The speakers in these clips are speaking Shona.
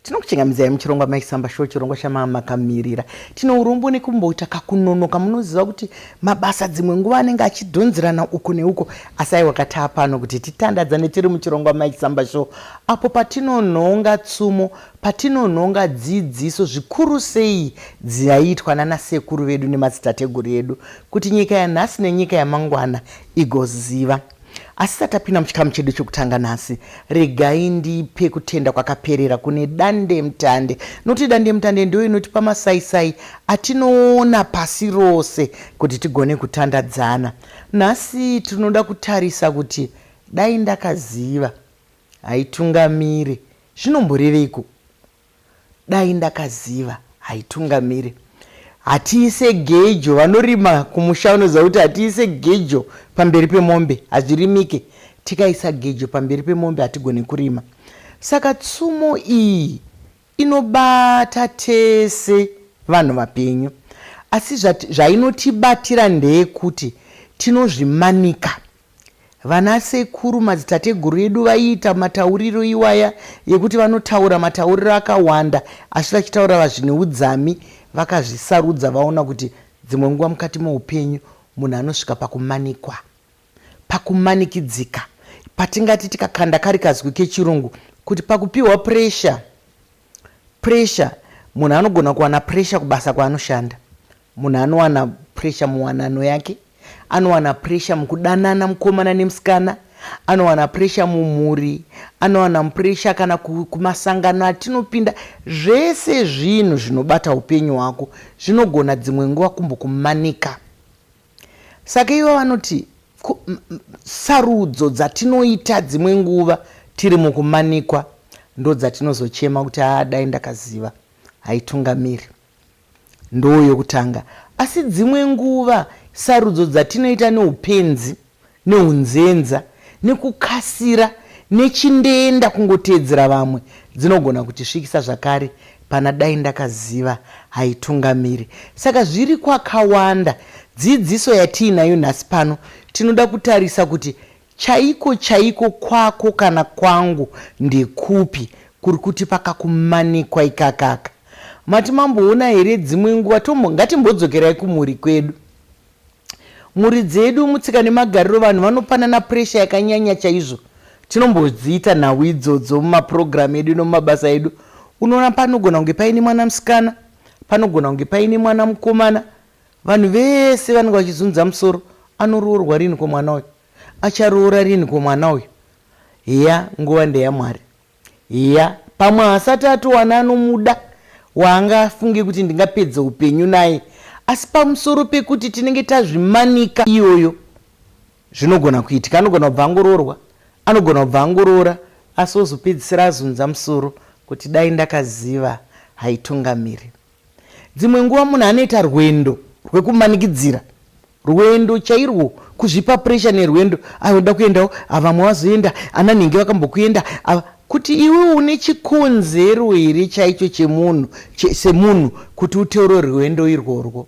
Tinokuchingamidzai muchirongwa Mai Samba Show, chirongwa chamamakamirira. Tine urombo nekumboita kakunonoka. Munoziva kuti mabasa dzimwe nguva anenge achidhonzerana uko neuko, asi aiwa kataa pano kuti titandadzane tiri muchirongwa Mai Samba Show, apo patinonhonga tsumo, patinonhonga dzidziso zvikuru sei dzaiitwa nanasekuru vedu nemadzitateguru edu kuti nyika yanhasi nenyika yamangwana igoziva. Asi tisati tapinda muchikamu chedu chekutanga nhasi, regai ndipe kutenda kwakaperera kune dandemutande. Nokuti dandemutande ndiyo inotipa masaisai atinoona pasi rose kuti tigone kutandadzana. Nhasi tinoda kutarisa kuti dai ndakaziva haitungamire zvinomboreveiko? Dai ndakaziva haitungamire. Hatiise gejo, vanorima kumusha vanoziva kuti hatiise gejo pamberi pemombe, hazvirimike. Tikaisa gejo pamberi pemombe hatigone kurima. Saka tsumo iyi inobata tese vanhu vapenyu. Asi zvainotibatira ndeyekuti tinozvimanika. Vana sekuru madzitateguru edu vaiita matauriro iwaya yekuti vanotaura matauriro akawanda asi vachitaura zvine udzami vakazvisarudza vaona kuti dzimwe nguva mukati meupenyu munhu anosvika pakumanikwa pakumanikidzika patingati tikakanda kari kazwi kechirungu kuti pakupiwa pressure pressure munhu anogona kuwana pressure kubasa kwaanoshanda Munhu anowana pressure muwanano yake, anowana pressure mukudanana mukomana nemusikana, anowana pressure mumhuri, anowana pressure kana kumasangano atinopinda. Zvese zvinhu zvinobata upenyu hwako zvinogona dzimwe nguva kumbokumanika. Saka ivo vanoti sarudzo dzatinoita dzimwe nguva tiri mukumanikwa ndodzatinozochema kuti haa dai ndakaziva haitungamiri. Ndoo yokutanga. Asi dzimwe nguva sarudzo dzatinoita neupenzi, neunzenza, nekukasira, nechindenda kungoteedzera vamwe dzinogona kutisvikisa zvakare pana dai ndakaziva haitungamiri. Saka zviri kwakawanda. Dzidziso yatiinayo nhasi pano tinoda kutarisa kuti Chaiko chaiko kwako kana kwangu ndekupi kuri kutipa kakumanikwa ikakaka? Mati mamboona here dzimwe nguva tombo ngatimbodzokerai kumhuri kwedu. Mhuri dzedu mutsika nemagariro vanhu vanopanana pressure yakanyanya chaizvo. Tinombodziita nhau idzodzo mumaprogram edu nomumabasa edu. Unoona panogona kunge paine mwana musikana, panogona kunge paine mwana mukomana. Vanhu vese vanenge vachizunza musoro anoroorwa rini ko mwana uyu? Acharoora rini ko mwana uyu? Heya nguva ndeyaMwari. Heya pamwe haasati atowana anomuda waangafunge kuti ndingapedza upenyu naye asi pamusoro pekuti tinenge tazvimanika iyoyo zvinogona kuitika anogona kubva angoroorwa anogona kubva angoroora asi ozopedzisira azunza musoro kuti dai ndakaziva haitungamiri. Dzimwe nguva munhu anoita rwendo rwekumanikidzira, rwendo chairwo, kuzvipa pressure nerwendo. Aiwa ndoda kuendawo, ava vamwe vazoenda, ana nhingi vakambokuenda, ava kuti iwe une chikonzero here chaicho chemunhu che, semunhu kuti uteure rwendo irworwo.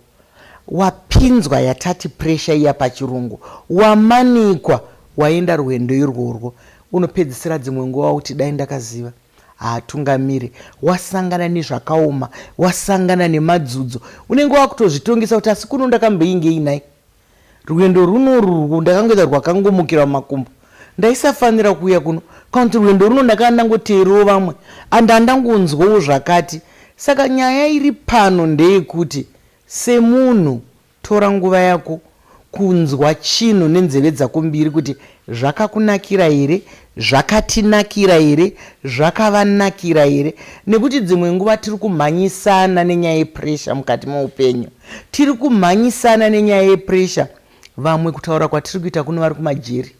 Wapinzwa yatati pressure iya pachirungu, wamanikwa waenda rwendo irworwo, unopedzisira dzimwe nguva wakuti dai ndakaziva. haatungamire wasangana nezvakaoma wasangana nemadzudzo unenge wakutozvitongesa kuti asi kuno ndakamboingei nhai rwendo runo rurwu ndakangoita rwakangomukira mumakumbo ndaisafanira kuuya kuno kana kuti rwendo runo ndakanga ndangoteerawo vamwe and handangonzwawo zvakati saka nyaya iri pano ndeyekuti semunhu Tora nguva yako kunzwa chinhu nenzeve dzako mbiri kuti zvakakunakira here, zvakatinakira here, zvakavanakira here. Nekuti dzimwe nguva tiri kumhanyisana nenyaya yepressure mukati meupenyu. Tiri kumhanyisana nenyaya yepressure. Vamwe kutaura kwatiri kuita kuno vari kumajeri.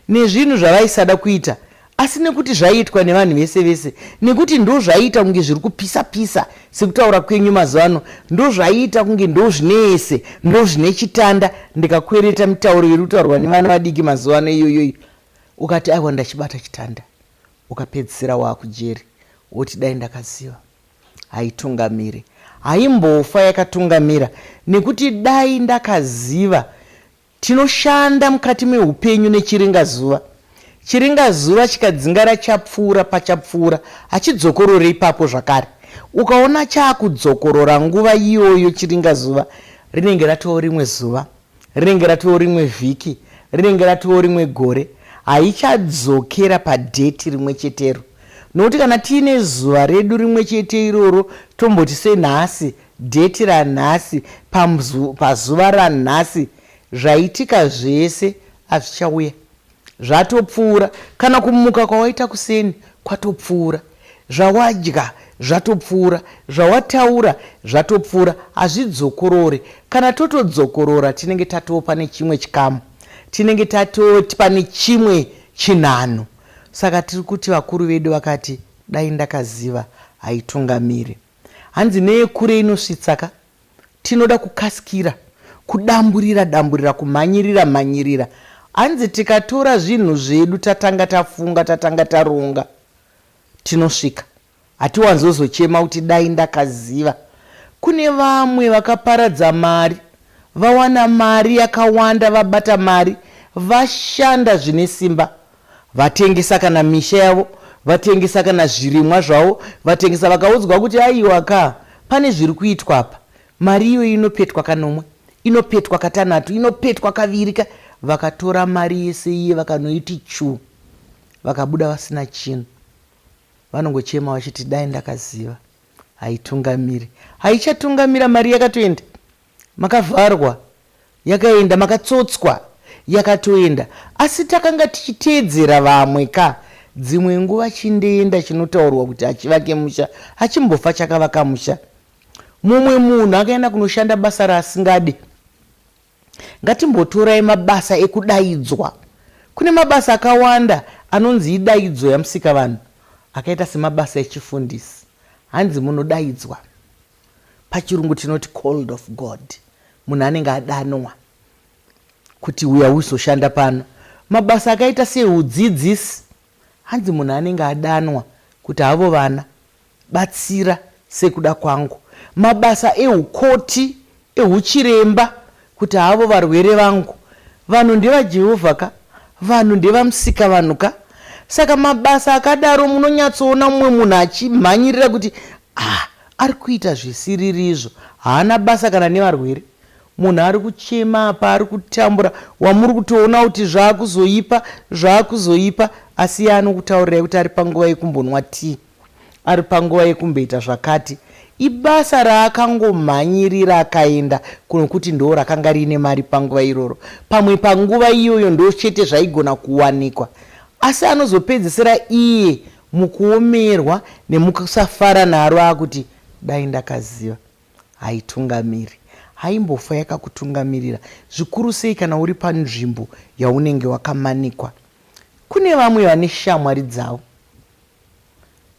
nezvinhu zvavaisada kuita asi nekuti zvaiitwa nevanhu vese vese nekuti ndozvaiita kunge zviri kupisa pisa sekutaura kwenyu mazuva ano ndozvaiita kunge ndozvineese ndozvine chitanda ndikakwereta mitauro iri kutaurwa nevana vadiki mazuva ano iyoyoyo ukati aiwa ndachibata chitanda ukapedzisira waakujeri woti dai ndakaziva haitungamire haimbofa yakatungamira nekuti dai ndakaziva Tinoshanda mukati mehupenyu nechiringazuva. Chiringazuva chikadzingara chapfuura pachapfuura hachidzokorore ipapo zvakare. Ukaona chaakudzokorora nguva iyoyo chiringazuva rinenge ratoo rimwe zuva, rinenge ratoo rimwe vhiki, rinenge ratoo rimwe gore. Haichadzokera padheti rimwe chetero. Nokuti kana tiine zuva redu rimwe chete iroro tomboti senhasi, dheti ranhasi, pazuva ranhasi, zvaitika zvese hazvichauya. Zvatopfuura. Kana kumuka kwawaita kuseni kwatopfuura. Zvawadya zvatopfuura. Zvawataura zvatopfuura. Hazvidzokorore. Kana totodzokorora tinenge tatoo pane chimwe chikamu. Tinenge tatoo pane chimwe chinhanho. Saka tiri kuti vakuru vedu vakati dai ndakaziva haitungamiri. Hanzi neyekure inosvitsa ka. Tinoda kukasikira, kudamburira damburira, kumhanyirira mhanyirira. Hanzi tikatora zvinhu zvedu tatanga tafunga, tatanga taronga, tinosvika. Hatiwanzozochema kuti dai ndakaziva. Kune vamwe vakaparadza mari, vawana mari yakawanda, vabata mari, vashanda zvine simba, vatengesa kana misha yavo, vatengesa kana zvirimwa zvavo, vatengesa, vakaudzwa kuti aiwa ka, pane zviri kuitwa apa, mari iyoyo inopetwa kanomwe, inopetwa katanhatu, inopetwa kaviri ka, vakatora mari yese iye vakanoiti chu, vakabuda vasina chinhu. Vanongochema vachiti dai ndakaziva. Haitungamiri. Haichatungamira, mari yakatoenda. Makavharwa, yakaenda, makatsotswa, yakatoenda. Asi takanga tichiteedzera vamwe ka. Dzimwe nguva chindeenda chinotaurwa kuti hachivake musha, hachimbofa chakavaka musha. Mumwe munhu akaenda kunoshanda basa raasingade. Ngatimbotorai mabasa ekudaidzwa. Kune mabasa akawanda anonzi idaidzo yaMusikavanhu akaita semabasa echifundisi. Hanzi munodaidzwa. Pachirungu tinoti called of God. Munhu anenge adanwa kuti uya uzoshanda pano. Mabasa akaita sehudzidzisi. Hanzi munhu anenge adanwa kuti havo vana batsira sekuda kwangu. Mabasa ehukoti, ehuchiremba kuti havo varwere vangu. Vanhu ndevaJehovha ka, vanhu ndevaMusikavanhu ka. Saka mabasa akadaro munonyatsoona mumwe munhu achimhanyirira kuti ah, ari kuita zvisiririzvo. Haana basa kana nevarwere. Munhu ari kuchema apa, ari kutambura, wamuri kutoona kuti zvaakuzoipa, zvaakuzoipa, asi iye anokutaurirai kuti ari panguva yekumbonwa tea, ari panguva yekumboita zvakati. Ibasa raakangomhanyirira akaenda nokuti ndoo rakanga riine mari panguva iroro. Pamwe panguva iyoyo ndo chete zvaigona kuwanikwa. Asi anozopedzisira iye mukuomerwa nemukusafara naro akuti dai ndakaziva. Haitungamiri. Haimbofa yakakutungamirira, zvikuru sei kana uri panzvimbo yaunenge wakamanikwa. Kune vamwe vane shamwari dzavo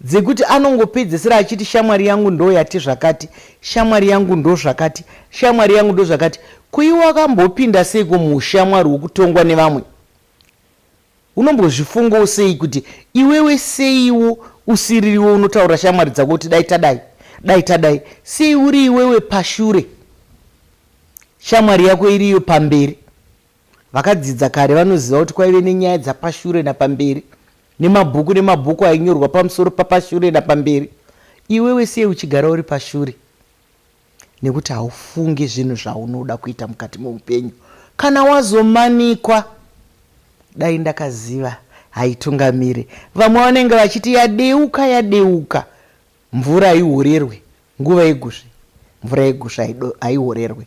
dzekuti anongopedzesera achiti shamwari yangu ndo yati zvakati, shamwari yangu ndo zvakati, shamwari yangu ndo zvakati. Ko iwe wakambopinda seiko muushamwari hwekutongwa nevamwe? Unombozvifungawo sei kuti iwewe seiwo usiririwe unotaura shamwari dzako kuti dai tadai, dai tadai, sei uri iwewe pashure shamwari yako iriyo pamberi? Vakadzidza kare vanoziva kuti kwaive nenyaya dzapashure napamberi, nemabhuku nemabhuku ainyorwa pamusoro papashure napamberi. Iwewe sei uchigara uri pashure? Nekuti haufungi zvinhu zvaunoda kuita mukati meupenyu. Kana wazomanikwa, dai ndakaziva haitungamire. Vamwe vanenge vachiti yadeuka yadeuka, mvura haihorerwe nguva yegusvi, mvura yegusvi haihorerwe.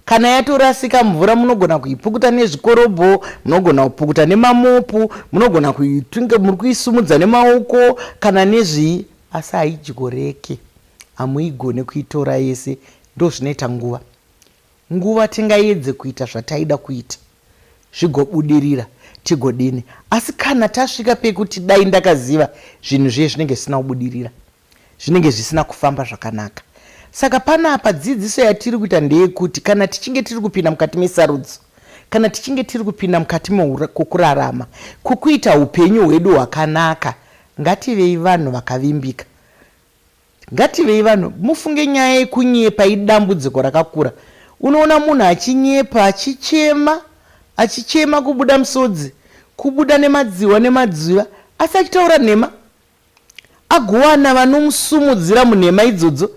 Kana yatorasika mvura munogona kuipukuta nezvikorobho, munogona kupukuta nemamopu, munogona kuitunga muri kuisumudza nemaoko kana nezvii, asi haidyoreke. Hamuigone kuitora yese ndozvinoita nguva. Nguva tingaedze kuita zvataida kuita zvigobudirira tigodini asi kana tasvika pekuti dai ndakaziva zvinhu zviye zvinenge zvisina kubudirira zvinenge zvisina kufamba zvakanaka. Saka panapa dzidziso yatiri kuita ndeyekuti kana tichinge tiri kupinda mukati mesarudzo kana tichinge tiri kupinda mukati mekurarama kwekuita upenyu hwedu hwakanaka ngativei vanhu vakavimbika. Ngativei vanhu mufunge nyaya yekunyepa idambudziko rakakura. Unoona munhu achinyepa achichema achichema kubuda musodzi. Kubuda nemadziwa nemadziva asi achitaura nhema. Agowana vanomusumudzira munhema idzodzo.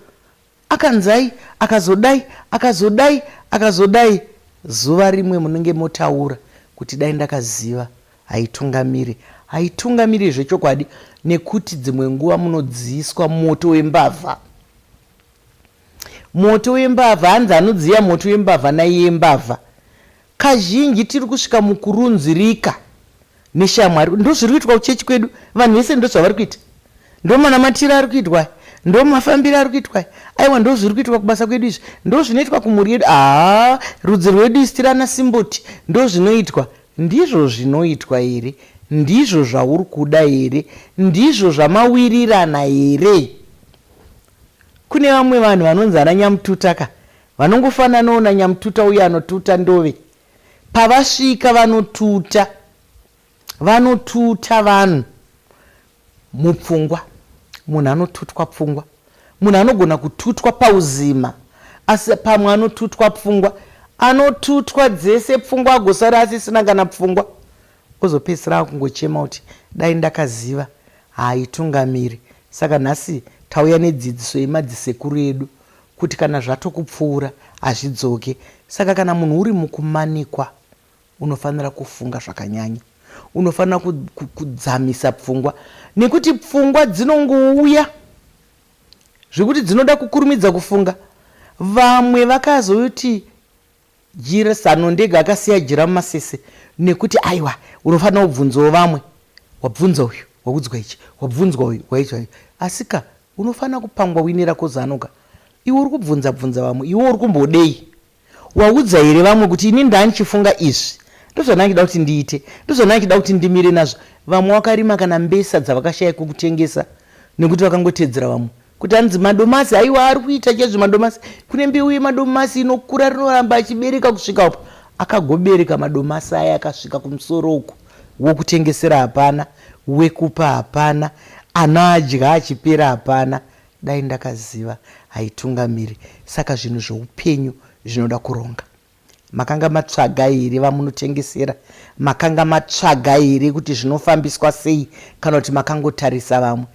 Akanzai, akazodai, akazodai, akazodai. Zuva rimwe munenge motaura kuti dai ndakaziva haitungamiri. Haitungamiri zvechokwadi nekuti dzimwe nguva munodziiswa moto wembavha. Moto wembavha hanzi anodziya moto wembavha naiye mbavha. Kazhinji tiri kusvika mukurunzirika neshamwari. Ndozviri kuitwa kuchechi kwedu. Vanhu vese ndozvavari kuita. Ndomanamatiro ari kuitwa aya. Ndomafambiro ari kuitwa aya. Aiwa ndozviri kuitwa kubasa kwedu izvi. Ndozvinoitwa kumhuri yedu. Haa rudzi rwedu isu tiri ana simboti. Ndozvinoitwa. Ndizvo zvinoitwa here? Ndizvo zvauri kuda here? Ndizvo zvamawirirana here? Kune vamwe vanhu vanonzi ana nyamututa ka vanongofananawo nanyamututa uye anotuta ndove. Pavasvika vanotuta. Vanotuta vanhu mupfungwa. Munhu anotutwa pfungwa. Munhu anogona kututwa pauzima asi pamwe anotutwa pfungwa. Anotutwa dzese pfungwa agosara asisina kana pfungwa. Ozopedzisira akungochema kuti dai ndakaziva haitungamiri. Saka nhasi tauya nedzidziso yemadzisekuru edu kuti kana zvatokupfuura hazvidzoke. Saka kana munhu uri mukumanikwa unofanira kufunga zvakanyanya. Unofanira kudzamisa pfungwa nekuti pfungwa dzinongouya zvekuti dzinoda kukurumidza kufunga. Vamwe vakazoti Jira Sanondega akasiya jira mumasese nekuti aiwa unofanira kubvunzawo vamwe. Wabvunza uyu waudzwa ichi, wabvunzwa uyu waidzwa ichi. Asi ka unofanira kupangwa uine rako zano ka. Iwe uri kubvunza bvunza vamwe, iwe uri kumbodei? Waudza here vamwe kuti ini ndandichifunga izvi? Ndozvandandichida kuti ndiite, ndozvandandichida kuti ndimire nazvo. Vamwe vakarima kana mbesa dzavakashaya kwekutengesa nekuti vakangotedzera vamwe. Kuti hanzi madomasi aiwa ari kuita chaizvo madomasi. Kune mbeu yemadomasi inokura rinoramba achibereka kusvika upo. Akagobereka madomasi aya akasvika kumusoro uku. Wokutengesera hapana, wekupa hapana, anoadya achipera hapana. Dai ndakaziva haitungamiri. Saka zvinhu zveupenyu zvinoda kuronga. Makanga matsvaga here vamunotengesera? Makanga matsvaga here kuti zvinofambiswa sei kana kuti makangotarisa vamwe?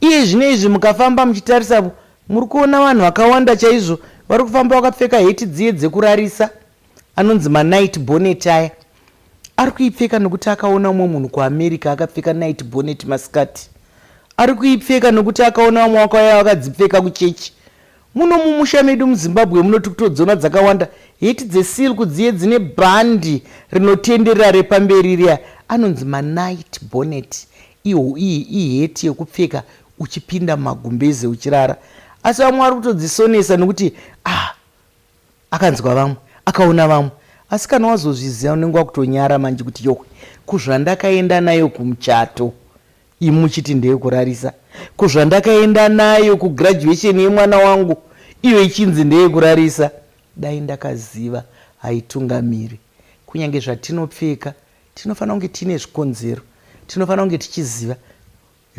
Iye zvino izvi mukafamba muchitarisa muri kuona vanhu vakawanda chaizvo vari kufamba vakapfeka heti dziye dzekurarisa anonzi manight bonnet aya. Ari kuipfeka nokuti akaona umwe munhu kuAmerica akapfeka night bonnet masikati. Ari kuipfeka nokuti akaona vamwe vakauya vakadzipfeka kuchechi. Muno mumusha medu muZimbabwe muno tikutodziona dzakawanda heti dzesilk dziye dzine bhandi rinotenderera repamberi riya anonzi manight bonnet. Iheti yekupfeka uchipinda mumagumbeze uchirara. Asi vamwe vari kutodzisonesa nokuti ah akanzwa vamwe akaona vamwe. Asi kana wazozviziva unenge wakutonyara manje kuti yohwe kuzvandakaenda nayo kumuchato Imi muchiti ndeyekurarisa. Ko zvandakaenda nayo kugraduation yemwana wangu iyo ichinzi ndeyekurarisa? Dai ndakaziva haitungamiri. Kunyange zvatinopfeka tinofanira kunge tiine zvikonzero. Tinofanira kunge tichiziva.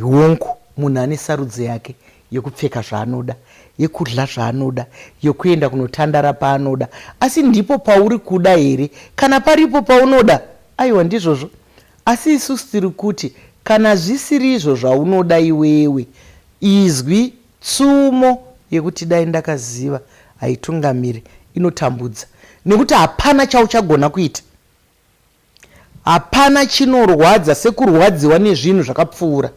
Hongu, munhu ane sarudzo yake yekupfeka zvaanoda, yekudla zvaanoda, yekuenda kunotandara paanoda. Asi ndipo pauri kuda here? Kana paripo paunoda, aiwa ndizvozvo. Asi isusu tiri kuti kana zvisirizvo zvaunoda iwewe, izwi, tsumo yekuti dai ndakaziva haitungamire, inotambudza. Nekuti hapana chauchagona kuita. Hapana chinorwadza sekurwadziwa nezvinhu zvakapfuura.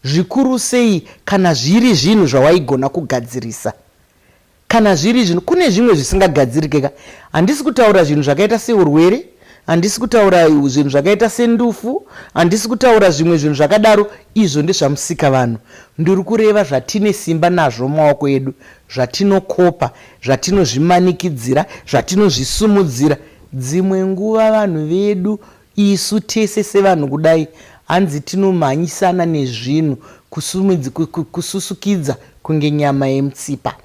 Zvikuru sei kana zviri zvinhu zvawaigona kugadzirisa. Kana zviri zvinhu, kune zvimwe zvisingagadzirike ka. Handisi kutaura zvinhu zvakaita seurwere, handisi kutaura zvinhu zvakaita sendufu, handisi kutaura zvimwe zvinhu zvakadaro, izvo ndezvamusikavanhu. Ndiri kureva zvatine simba nazvo mumaoko edu, zvatinokopa, zvatinozvimanikidzira, zvatinozvisumudzira. Dzimwe nguva vanhu vedu Isu tese sevanhu kudai hanzi tinomhanyisana nezvinhu kususukidza kunge nyama yemutsipa.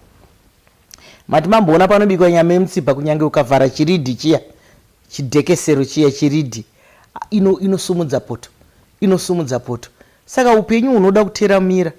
Mati mamboona panobikwa nyama yemutsipa kunyange ukavhara chiridhi chiya chidhekesero chiya chiridhi inosumudza poto inosumudza poto. Saka upenyu hunoda kuteramira.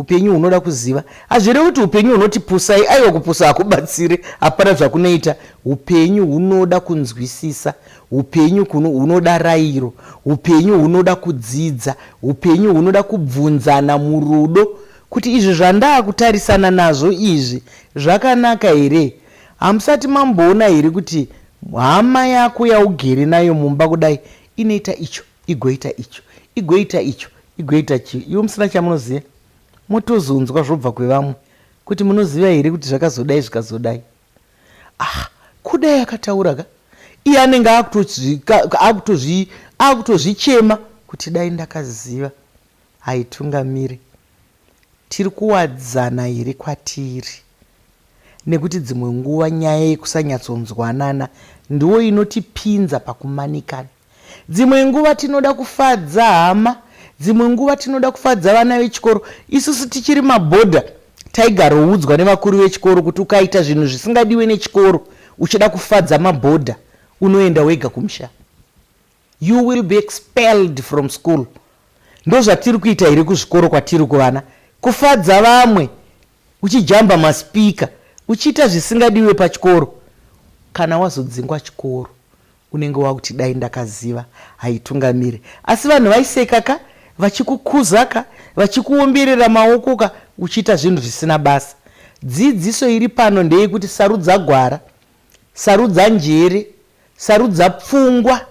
Upenyu hunoda kuziva. Hazvirevi kuti upenyu hunoti pusai, aiwa kupusa hakubatsire, hapana zvakunoita. Upenyu hunoda kunzwisisa, upenyu hunoda rairo, upenyu hunoda kudzidza, upenyu hunoda kubvunzana murudo kuti izvi zvandakutarisana nazvo izvi zvakanaka here? Hamusati mamboona here kuti hama yako yaugere nayo mumba kudai inoita icho igoita icho igoita icho igoita chiyo iwe musina chamunoziva motozonzwa zvobva kwevamwe kuti munoziva here kuti zvakazodai zvikazodai ah kudai akataura ka iye anenge akutozvichema kuti dai ndakaziva haitungamiri tiri kuwadzana here kwatiri nekuti dzimwe nguva nyaya yekusanyatsonzwanana ndiwo inotipinza pakumanikana Dzimwe nguva tinoda kufadza hama, dzimwe nguva tinoda kufadza vana vechikoro. Isusu tichiri mabhodha taigaroudzwa nevakuru vechikoro kuti ukaita zvinhu zvisingadiwe nechikoro uchida kufadza mabhodha unoenda wega kumusha. You will be expelled from school. Ndozvatiri kuita here kuzvikoro kwatiri kuvana? Kufadza vamwe uchijamba maspeaker uchiita zvisingadiwe pachikoro kana wazodzingwa chikoro unenge wakuti dai ndakaziva haitungamire asi vanhu vaiseka ka vachikukuza ka vachikuomberera maoko ka uchiita zvinhu zvisina basa dzidziso iri pano ndeyekuti sarudza gwara sarudza njere sarudza pfungwa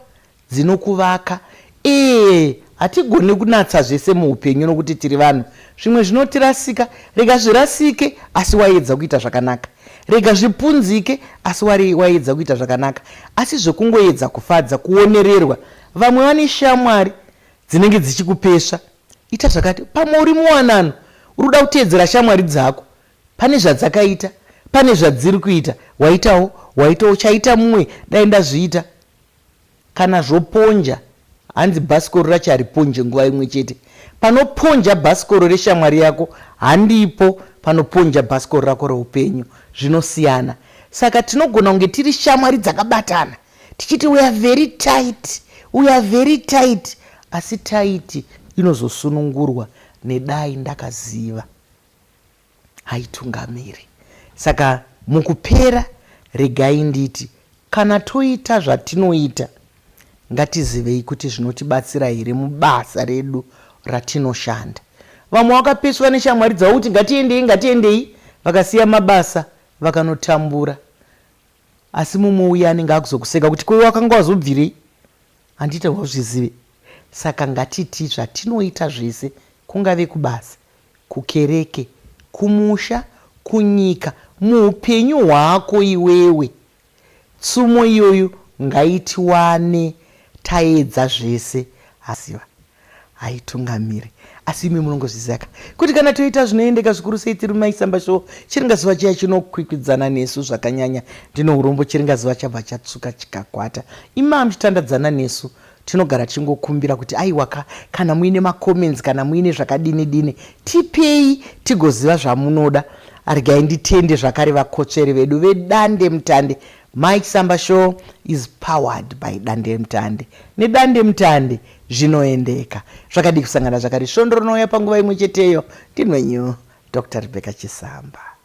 dzinokuvaka ee hatigone kunatsa zvese muupenyu nokuti tiri vanhu zvimwe zvinotirasika rega zvirasike asi waedza kuita zvakanaka rega zvipunzike asi waedza kuita zvakanaka asi zvekungoedza kufadza kuonererwa vamwe vane shamwari dzinenge dzichikupesva ita zvakati pamwe uri muwanano uri kuda kuteedzera shamwari dzako pane zvadzakaita pane zvadziri kuita waitawo waitawo chaita mumwe dai ndazviita Kana zvoponja, hanzi bhasikoro racho hariponje nguva imwe chete. Panoponja bhasikoro reshamwari yako handipo panoponja bhasikoro rako reupenyu. Zvinosiyana. Saka tinogona kunge tiri shamwari dzakabatana tichiti we are very tight, we are very tight, asi tight inozosunungurwa nedai ndakaziva. Haitungamiri. Saka mukupera regai nditi kana toita zvatinoita ngatizivei kuti zvinotibatsira here mubasa redu ratinoshanda. Vamwe vakapeswa neshamwari dzavo kuti ngatiendei ngatiendei vakasiya mabasa vakanotambura. Asi mumwe uya anenge akuzokuseka kuti ko iwe wakanga wazobvirei? Handiti hauzvizive? Saka ngatiti zvatinoita zvese kungave kubasa, kukereke, kumusha, kunyika, muupenyu hwako iwewe, tsumo iyoyo ngaitiwane taedza zvese haziva haitungamire asi imi munongozviziva ka kuti kana toita zvinoendeka zvikuru sei tiri maisamba show chiringazuva chiya chinokwikwidzana nesu zvakanyanya ndino urombo chiringazuva chabva chatsvuka chikakwata imaa muchitandadzana nesu tinogara tichingokumbira kuti aiwa ka kana muine macomments kana muine zvakadini dini tipei tigoziva zvamunoda regai nditende zvakare vakotsveri vedu vedande mutande Mike Samba Show is powered by Dandemutande. Nedandemutande zvinoendeka. Zvakadii kusangana zvakare svondo rinouya panguva imwe cheteyo. Ndini wenyu Dr. Rebecca Chisamba.